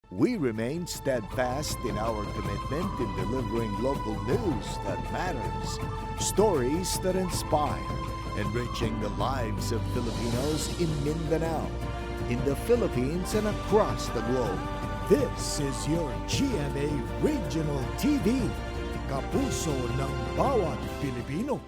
We remain steadfast in our commitment in delivering local news that matters, stories that inspire, enriching the lives of Filipinos in Mindanao, in the Philippines, and across the globe. This is your GMA Regional TV, kapuso ng bawat Pilipino.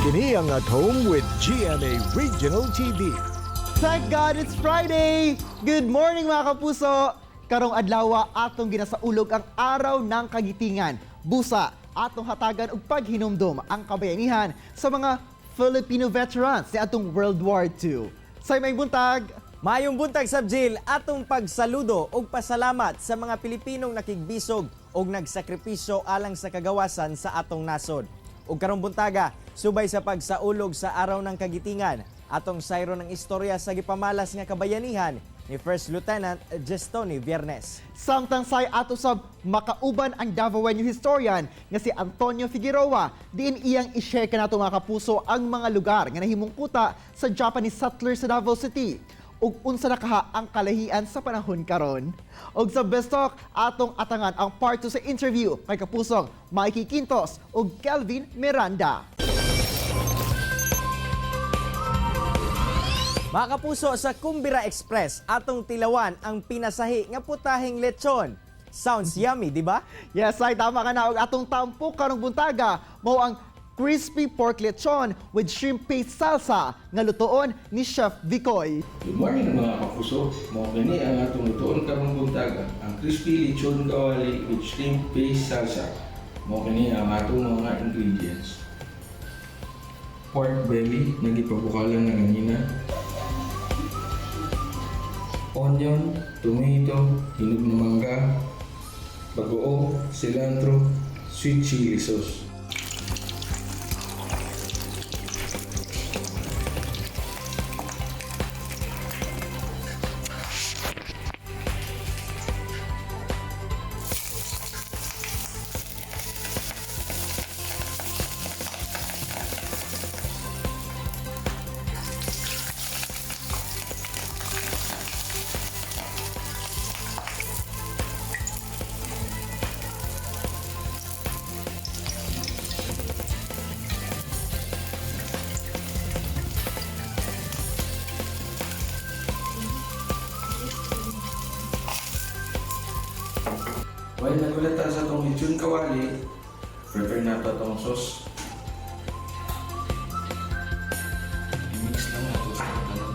Kini ang At Home with GMA Regional TV. Thank God it's Friday! Good morning, mga kapuso! Karong adlaw, atong ginasaulog ang Araw ng Kagitingan. Busa, atong hatagan og paghinumdum ang kabayanihan sa mga Filipino veterans sa atong World War II. Say, maayong buntag! Maayong buntag sab, Jill, atong pagsaludo ug pasalamat sa mga Pilipinong nakigbisog ug nagsakripisyo alang sa kagawasan sa atong nasod. Ug karong buntaga, subay sa pagsaulog sa Araw ng Kagitingan, atong sayron ang istorya sa gipamalas nga kabayanihan ni First Lieutenant Jestoni Viernes. Samtang say, ato sab makauban ang Davaoenyo historian nga si Antonio Figueroa, diin iyang i-share kanato, mga kapuso, ang mga lugar nga nahimong kuta sa Japanese settlers sa Davao City ug unsa na kaha ang kalahian sa panahon karon. Ug sa Best Talk, atong atangan ang part 2 sa interview kay kapusong Mikey Quintos ug Kelvin Miranda. Mga kapuso, sa Kumbira Express, atong tilawan ang pinasahi nga putahing lechon. Sounds yummy, di ba? Yes, ay tama ka na. Ug atong tampok karong buntaga mao ang crispy pork lechon with shrimp paste salsa nga lutoon ni Chef Vicoy. Good morning, mga kapuso. Mao kini ang atong lutoon karong buntaga, ang crispy lechon kawali with shrimp paste salsa. Mao kini ang atong mga ingredients. Pork belly na gipabukalan na ganina. Onion, tomato, hinog na mangga, bagoong, cilantro, sweet chili sauce. While nagulat ta sa atong lechon kawali, prepare na to atong sauce. I-mix lang nato sa tanan.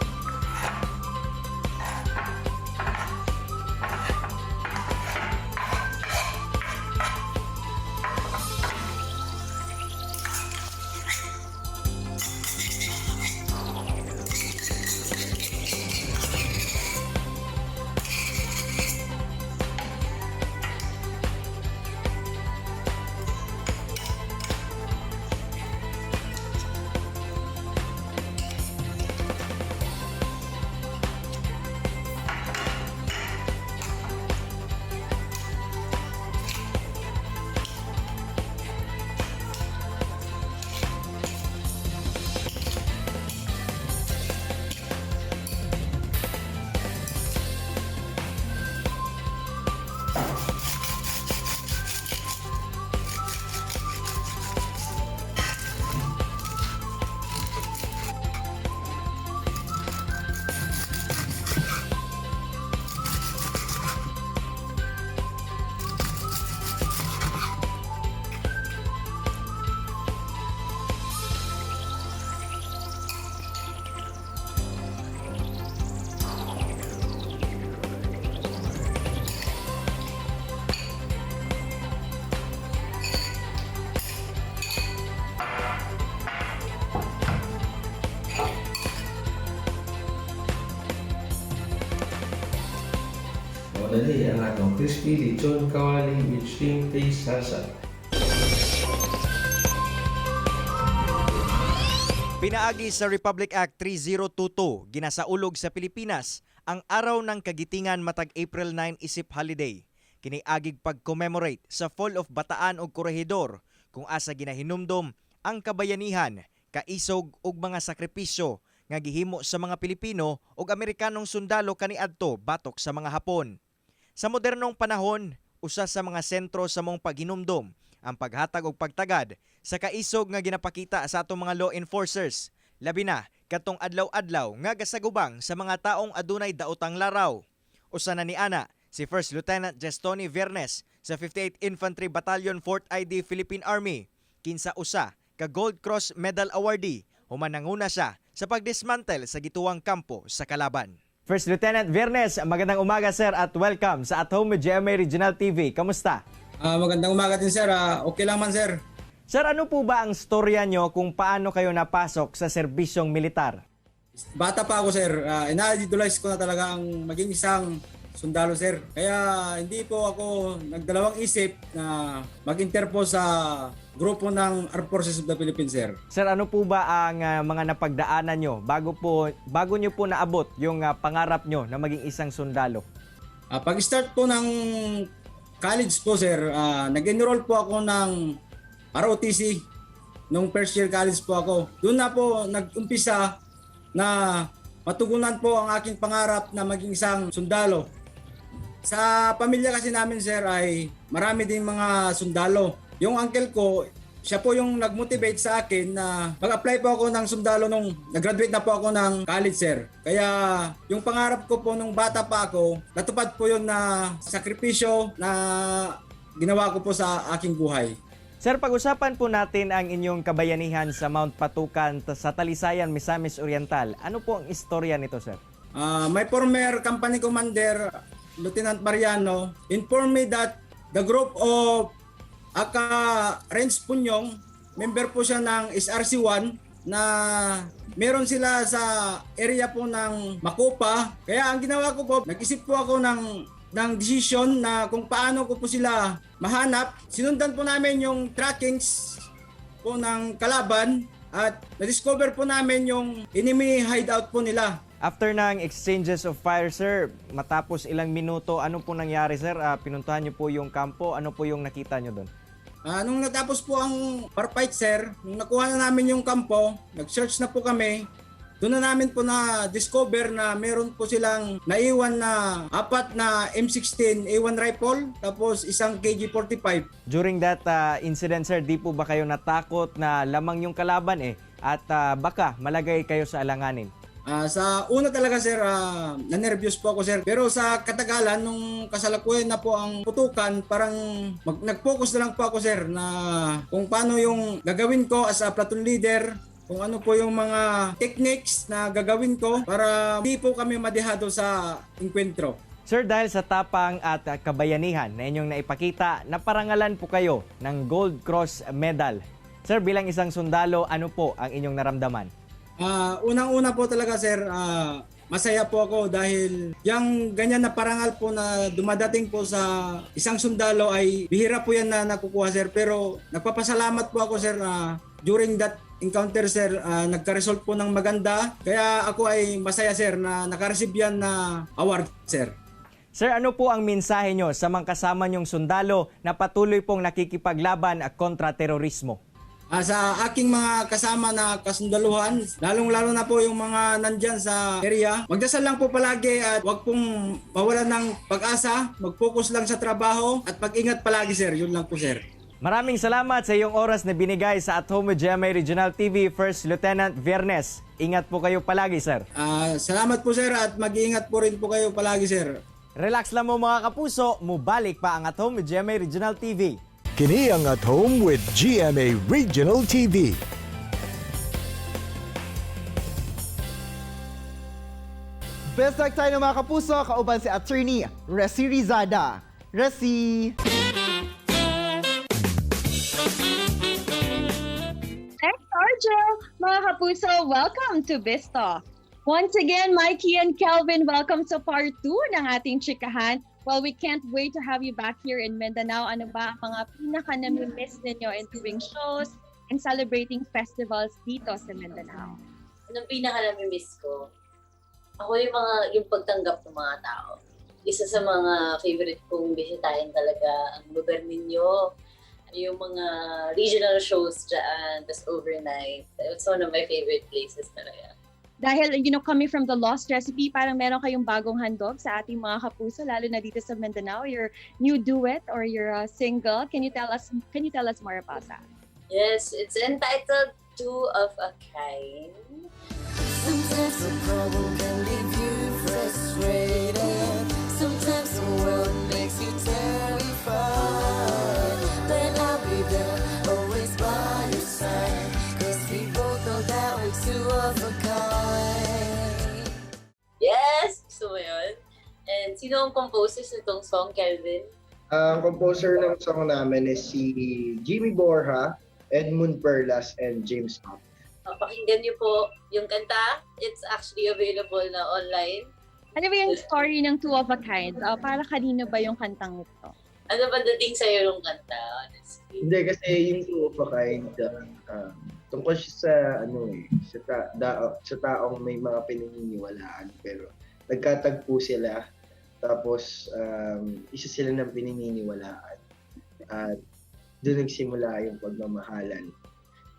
Kini ang atong crispy lechon kawali with shrimp paste salsa. Pinaagi sa Republic Act 3022, ginasaulog sa Pilipinas ang Araw ng Kagitingan matag April 9 isip holiday. Kini agig pag-commemorate sa Fall of Bataan ug Corregidor kung asa ginahinumdom ang kabayanihan, kaisog ug mga sakripisyo nga gihimo sa mga Pilipino ug Amerikanong sundalo kaniadto batok sa mga Hapon. Sa modernong panahon, usa sa mga sentro sa mong paghinumdom ang paghatag og pagtagad sa kaisog nga ginapakita sa atong mga law enforcers. Labi na katong adlaw-adlaw nga gasagubang sa mga taong adunay daotang laraw. Usa na ni ana si First Lieutenant Jestoni Viernes sa 58 Infantry Battalion 4th ID Philippine Army, kinsa usa ka Gold Cross Medal awardee human nanguna siya sa pagdismantle sa gituwang kampo sa kalaban. First Lieutenant Viernes, magandang umaga, sir, at welcome sa At Home with GMA Regional TV. Kamusta? Magandang umaga din, sir. Okay lang man, sir. Sir, ano po ba ang storya nyo kung paano kayo napasok sa serbisyong militar? Bata pa ako, sir. Ina-idolize ko na talaga ang maging isang sundalo, sir. Kaya hindi po ako nagdalawang isip na mag-enter po sa grupo ng Armed Forces of the Philippines, sir. Sir, ano po ba ang mga napagdaanan nyo bago nyo po naabot yung pangarap nyo na maging isang sundalo? Pag-start po ng college po, sir, nag-enroll po ako ng ROTC nung first year college po ako. Doon na po nag-umpisa na matugunan po ang aking pangarap na maging isang sundalo. Sa pamilya kasi namin, sir, ay marami ding mga sundalo. Yung uncle ko, siya po yung nag-motivate sa akin na mag-apply po ako ng sundalo nung nag-graduate na po ako ng college, sir. Kaya yung pangarap ko po nung bata pa ako, natupad po yun na sakripisyo na ginawa ko po sa aking buhay. Sir, pag-usapan po natin ang inyong kabayanihan sa Mount Patukan sa Talisayan, Misamis Oriental. Ano po ang istorya nito, sir? My former company commander, Lieutenant Mariano, informed me that the group of Aka Renz Punyong, member po siya ng SRC-1, na meron sila sa area po ng Makopa. Kaya ang ginawa ko po, nag-isip po ako ng decision na kung paano ko po sila mahanap. Sinundan po namin yung trackings po ng kalaban at na-discover po namin yung enemy hideout po nila. After ng exchanges of fire, sir, matapos ilang minuto, ano po nangyari, sir? Pinuntahan niyo po yung kampo. Ano po yung nakita niyo doon? Nung natapos po ang firefight, sir, nung nakuha na namin yung kampo, nag-search na po kami. Doon na namin po na-discover na meron po silang naiwan na apat na M16 A1 rifle, tapos isang KG-45. During that incident, sir, di po ba kayo natakot na lamang yung kalaban eh at baka malagay kayo sa alanganin? Sa una talaga, sir, nanervyos po ako, sir. Pero sa katagalan, nung kasalukuyan na po ang putukan, parang nag-focus na lang po ako, sir, na kung paano yung gagawin ko as a platoon leader, kung ano po yung mga techniques na gagawin ko para di po kami madihado sa enkwentro. Sir, dahil sa tapang at kabayanihan na inyong naipakita, naparangalan po kayo ng Gold Cross Medal. Sir, bilang isang sundalo, ano po ang inyong naramdaman? Unang-una po talaga, sir, masaya po ako dahil yung ganyan na parangal po na dumadating po sa isang sundalo ay bihira po yan na nakukuha, sir. Pero nagpapasalamat po ako, sir, na during that encounter, sir, nagka-result po ng maganda. Kaya ako ay masaya, sir, na nakareceive yan na award, sir. Sir, ano po ang mensahe nyo sa mga kasama nyong sundalo na patuloy pong nakikipaglaban kontra terorismo? Sa aking mga kasama na kasundaluhan, lalong-lalo na po yung mga nandyan sa area, magdasal lang po palagi at huwag pong mawalan ng pag-asa, mag-focus lang sa trabaho at mag-ingat palagi, sir. Yun lang po, sir. Maraming salamat sa iyong oras na binigay sa At Home with GMA Regional TV, First Lieutenant Viernes. Ingat po kayo palagi, sir. Salamat po, sir, at mag-iingat po rin po kayo palagi, sir. Relax lang mo, mga kapuso, mubalik pa ang At Home with GMA Regional TV. Kini ang At Home with GMA Regional TV. Best luck tayo mga kapuso, kauban si Attorney Resi Rizada. Resi! Thanks, Arjo! Mga kapuso, welcome to BizTalk. Once again, Mikey and Kelvin, welcome sa part 2 ng ating chikahan. Well, we can't wait to have you back here in Mindanao. Ano ba ang mga pinaka nami-miss ninyo in doing shows and celebrating festivals dito sa Mindanao? Anong pinaka nami-miss ko? Ako yung pagtanggap ng mga tao. Isa sa mga favorite kong bisitahin talaga ang lugar ninyo. Yung mga regional shows dyan, tas overnight. It's one of my favorite places talaga. Dahil, coming from The Lost Recipe, parang meron kayong bagong handog sa ating mga kapuso, lalo na dito sa Mindanao, your new duet or your single. Can you tell us more about that? Yes, it's entitled "Two of a Kind." Sometimes a problem can leave you frustrated. Sometimes the world makes you terrified. But I'll be there, always by your side. 'Cause we both know that we're two of a kind. Yes! Gusto mo yun? And sino ang composers nitong song, Kelvin? Ang composer ng song namin is si Jimmy Borja, Edmund Perlas, and James Up. Pakinggan niyo po yung kanta. It's actually available na online. Ano ba yung story ng "Two of a Kind"? Para kanino ba yung kantang ito? Ano ba dating sa'yo yung kanta, honestly? Hindi, kasi yung "Two of a Kind," tungkol siya sa, ano eh, sa taong may mga pinaniniwalaan, pero nagkatagpo sila, tapos isa sila ng pinaniniwalaan. At doon nagsimula yung pagmamahalan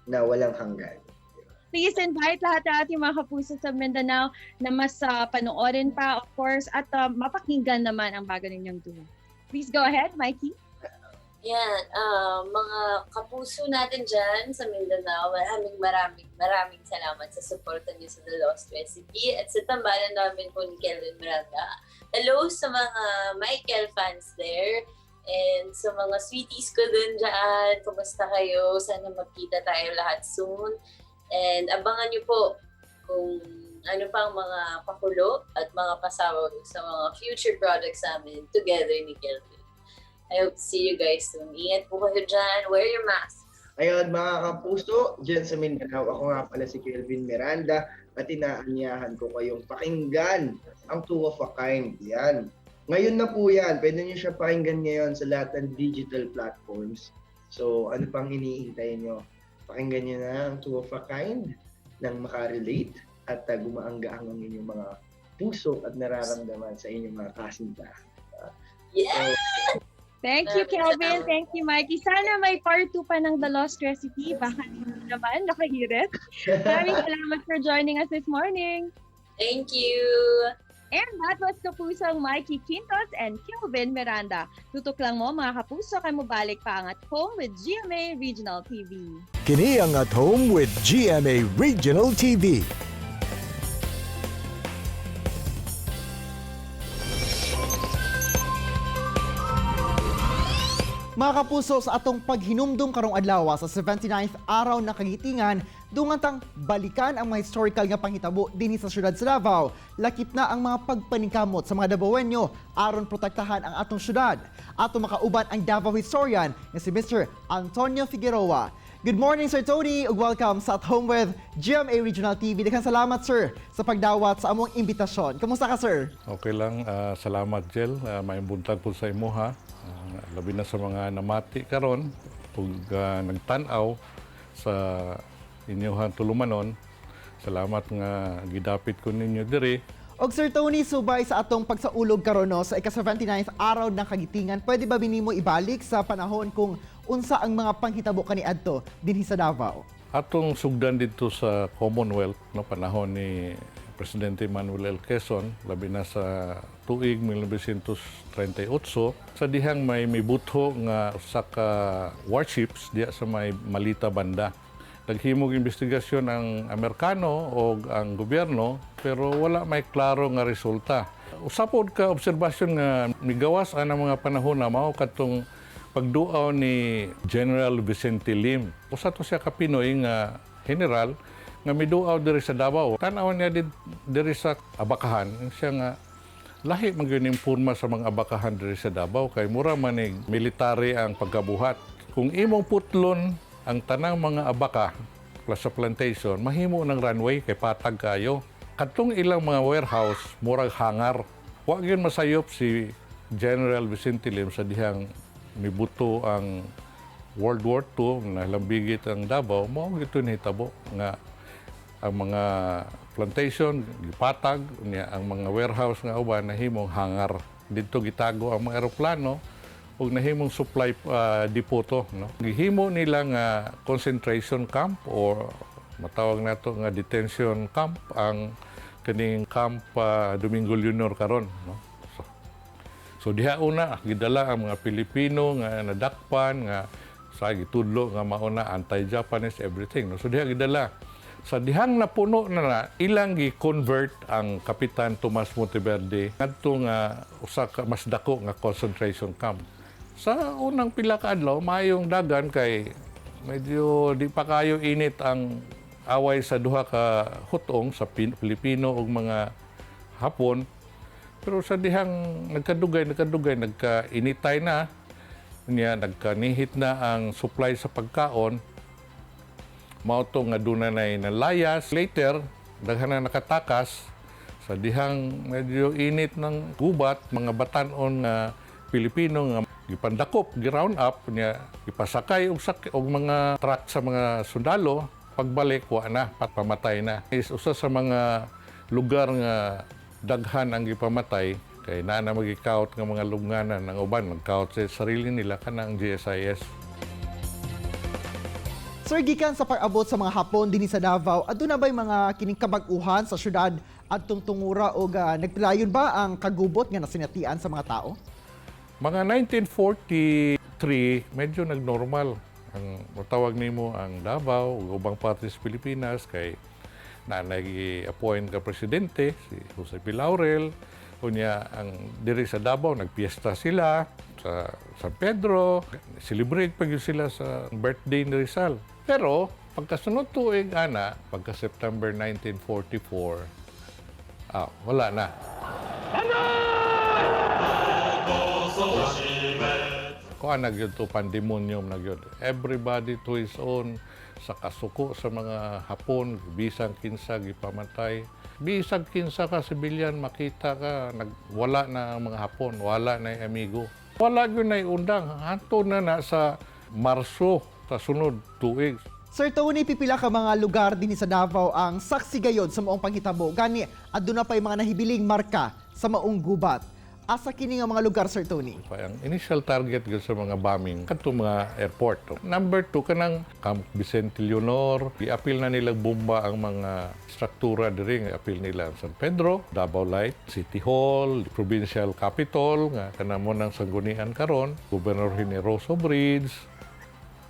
na walang hanggan. Please invite lahat ng ating mga kapuso sa Mindanao na mas panoorin pa, of course, at mapakinggan naman ang bago ninyong duo. Please go ahead, Mikee. Yan, mga kapuso natin dyan sa Mindanao, maraming maraming maraming salamat sa suporta niyo sa The Lost Recipe at sa tambalan namin po ni Kelvin Miranda. Hello sa mga Michael fans there and sa mga sweeties ko dun dyan. Kumusta kayo? Sana magkita tayo lahat soon. And abangan niyo po kung ano pang mga pakulo at mga pasabog sa mga future projects namin together ni Kelvin. I hope to see you guys soon. Ingat po kayo dyan. Wear your mask. Ayun, mga kapuso, dyan sa Mindanao, ako nga pala si Kelvin Miranda at inaanyahan ko kayong pakinggan ang "Two of a Kind." Yan. Ngayon na po yan. Pwede nyo siya pakinggan ngayon sa lahat ng digital platforms. So, ano pang hinihintay nyo? Pakinggan nyo na ang "Two of a Kind" nang makarelate at gumaang-gaang ang inyong mga puso at nararamdaman sa inyong mga kasinta. Yeah! Thank you, Maraming Kelvin. salamat. Thank you, Mikee. Sana may part 2 pa ng The Lost Recipe. Baka hindi naman, nakahirit. Maraming salamat for joining us this morning. Thank you! And that was Kapusong Mikee Quintos and Kelvin Miranda. Tutok lang mo, mga kapuso, kay mobalik pa ang At Home with GMA Regional TV. Kini ang At Home with GMA Regional TV. Mga kapuso, sa atong paghinumdum karong adlaw sa 79th Araw ng Kagitingan, dungan tang balikan ang mga historical nga panghitabo dinhi sa syudad sa Davao. Lakip na ang mga pagpaningkamot sa mga Dabawenyo aron protektahan ang atong syudad. Ato makauban ang Davao historian nga si Mr. Antonio Figueroa. Good morning, Sir Tony, ug welcome sa At Home with GMA Regional TV. Daghang salamat, sir, sa pagdawat sa among imbitasyon. Kumusta ka, sir? Okay lang, salamat, Jel. Maayong buntag po sa imuha. Labi na sa mga namati karon ug nagtan-aw sa inyong tulumanon. Salamat nga gidapit ko ninyo diri. Og Sir Tony, subay sa atong pagsaulog karon, no, sa ika-79th Araw ng Kagitingan, pwede ba nimo ibalik sa panahon kung unsa ang mga panghitabo kaniadto dinhi sa Davao? Atong sugdan dito sa Commonwealth, no, panahon ni Presidente Manuel L. Quezon, labi na sa tuig 1938, sa dihang may mibutho nga usa ka warships diya sa may Malita banda. Naghimog investigasyon ang Amerikano o ang gobyerno, pero wala may klaro nga resulta. Usa pod ka obserbasyon nga migawas ang mga panahon na mao katong pagduaw ni General Vicente Lim. Usa to siya ka Pinoy nga general nga miduaw diri sa Davao. Tan-aw niya diri sa Abakahan, siya nga lahi man gyud ning porma sa mga abakahan diri sa Davao kay mura man nig military ang pagkabuhat. Kung imong putlon ang tanang mga abaka plus sa plantation, mahimo ng runway kay patag kayo. Katong ilang mga warehouse, murag hangar. Wa gyud masayop si General Vicente Lim, sa dihang mibuto ang World War II, nalambigit ang Davao, mao gito nahitabo nga ang mga plantation gipatag niya, ang mga warehouse nga uban nahimong hangar. Didto gitago ang mga eroplano ug nahimong supply depot to, no? Gihimo nila nga concentration camp or matawag nato nga detention camp ang kaning Camp Domingo Leonor karon, no? So diha una gidala ang mga Pilipino nga nadakpan nga sa gitudlo nga mauna anti-Japanese, everything, no? So diha gidala. Sa dihang napuno na na, ilang gi-convert ang Kapitan Tomas Monteverde ngadto nga usa ka mas dako nga concentration camp. Sa unang pila ka adlaw, maayong dagan kay medyo di pa kayo init ang away sa duha ka hutong sa Pilipino ug mga Hapon. Pero sa dihang nagkadugay, nagkadugay, nagkainitay na, niya nagkanihit na ang supply sa pagkaon, mao to nga doon na nalayas. Later, daghan na nakatakas. Sa dihang medyo init ng gubat, mga batanon nga Pilipino nga gipandakop, gi-round up niya, gipasakay og mga truck sa mga sundalo. Pagbalik, wa na, pamatay na. Is usa sa mga lugar nga daghan ang gipamatay kay naa na magikawat nga mga lubnganan. Ang uban magkawat sa sarili nila, kanang GSIS. Sir, gikan sa pag-abot sa mga Hapon dinhi sa Davao, aduna ba'y mga kining kabag-uhan sa syudad adtong tungura o nagpadayon ba ang kagubot nga nasinatian sa mga tao? Mga 1943, medyo nagnormal ang matawag nimo ang Davao ug ubang partes sa Pilipinas kay na nag-appoint ka presidente si Jose P. Laurel. Unya, ang diri sa Davao nagpiesta sila sa San Pedro, celebrate pa gyud sila sa birthday ni Rizal. Pero pagkasunod tuig ana, pagka September 1944, wala na. Kuan na gyud to, pandemonium na gyud. Everybody to his own, sa kasuko sa mga Hapon, bisang kinsa gipamatay. Bisag kinsa ka sibilyan makita ka, nagwala na ang mga Hapon, wala na yung amigo. Wala gyud na undang, hanto na na sa Marso sa sunod tuig. Sir Tony, pipila ka mga lugar dinhi sa Davao ang saksi gayod sa maong panghitabo. Gani, aduna pa'y mga nahibiling marka sa maong gubat. Asa kini nga mga lugar, Sir Tony? Ang initial target gyud sa mga bombing kadto mga airport. Number two, kanang Camp Vicente Leonor, giapil na nila bomba ang mga struktura diri. Giapil nila ang San Pedro, Davao Light, City Hall, Provincial Capitol nga kana mo nang sanggunian karon, Governor Generoso Bridge.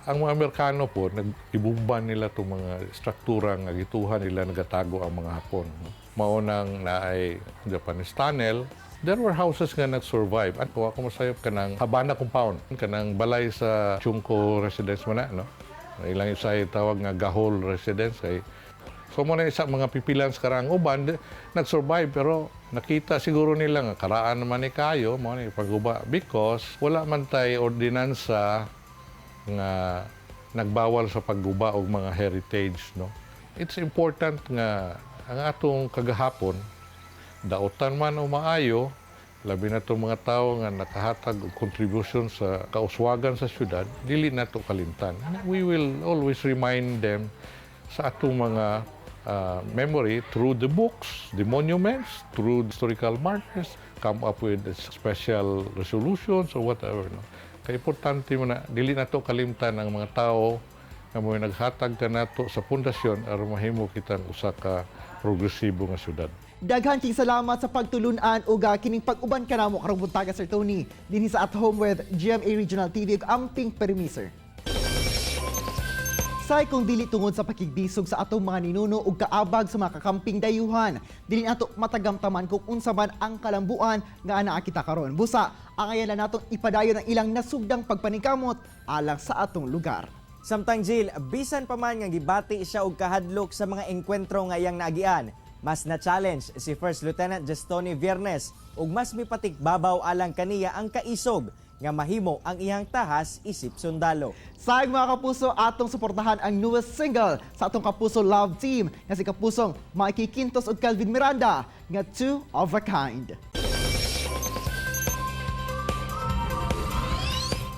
Ang mga Amerikano po, nag-ibumba nila itong mga struktura nga gituhan nila nagatago ang mga Hapon. Mao nang naay Japanese Tunnel. There were houses nga nag-survive. At kung ako masayop, kanang Habana Compound, kanang balay sa Chungko Residence mo na, no? Ilang isa tawag nga Gahol Residence. Kay so mo na isa mga pipilan sa karang uban, nag-survive, pero nakita siguro nila nga karaan naman ni kayo, mo ni pagguba, because wala man tay ordinansa nga nagbawal sa pagguba og mga heritage, no? It's important nga ang atong kagahapon dautan man o maayo, labi na itong mga tao nga nakahatag og contribution sa kauswagan sa syudad, dili nato kalimtan. We will always remind them sa atong mga memory through the books, the monuments, through historical markers, come up with special resolutions or whatever, no? Kaya importante mo na, dili nato kalimtan ang mga tao nga mo naghatag ka nato sa pundasyon aron mahimo kitang usa ka progresibo nga syudad. Daghan king salamat sa pagtulunan ug kining pag-uban kanamo karong buntaga, Sir Tony, dinhi sa At Home with GMA Regional TV, ug amping permi, sir. Say kung dili tungod sa pakigbisog sa atong mga ninuno ug kaabag sa mga kakamping dayuhan, dili nato matagamtaman kung unsa man ang kalambuan nga anaa kita karon. Busa, angayan lang natong ipadayon ang ilang nasugdang pagpaningkamot alang sa atong lugar. Samtang Jill, bisan pa man nga gibati siya og kahadlok sa mga engkwentro nga iyang naagian, mas na-challenge si First Lieutenant Jestoni Viernes ug mas mipatikbabaw alang kaniya ang kaisog nga mahimo ang iyang tahas isip sundalo. Sayang, mga kapuso, atong suportahan ang newest single sa atong Kapuso Love Team nga si Kapusong Mikey Quintos ug Kelvin Miranda nga "Two of a Kind".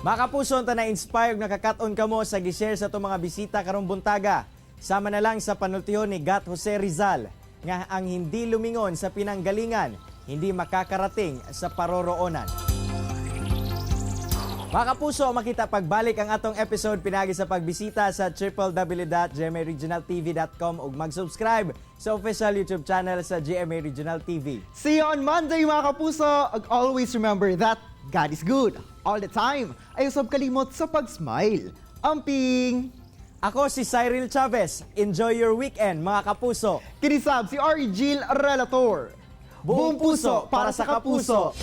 Mga kapuso, unta na-inspire ug nakakat-on kamo sa gi-share sa atong mga bisita karong buntaga. Sama na lang sa panultihon ni Gat Jose Rizal nga ang hindi lumingon sa pinanggalingan, hindi makakarating sa paroroonan. Mga kapuso, makita pagbalik ang atong episode pinagi sa pagbisita sa www.gmaregionaltv.com ug mag-subscribe sa official YouTube channel sa GMA Regional TV. See you on Monday, mga kapuso! Ug always remember that God is good all the time. Ayaw sab kalimot sa pag-smile. Amping! Ako si Cyril Chavez. Enjoy your weekend, mga kapuso. Kini sab si Argil Relator. Buong puso para sa kapuso.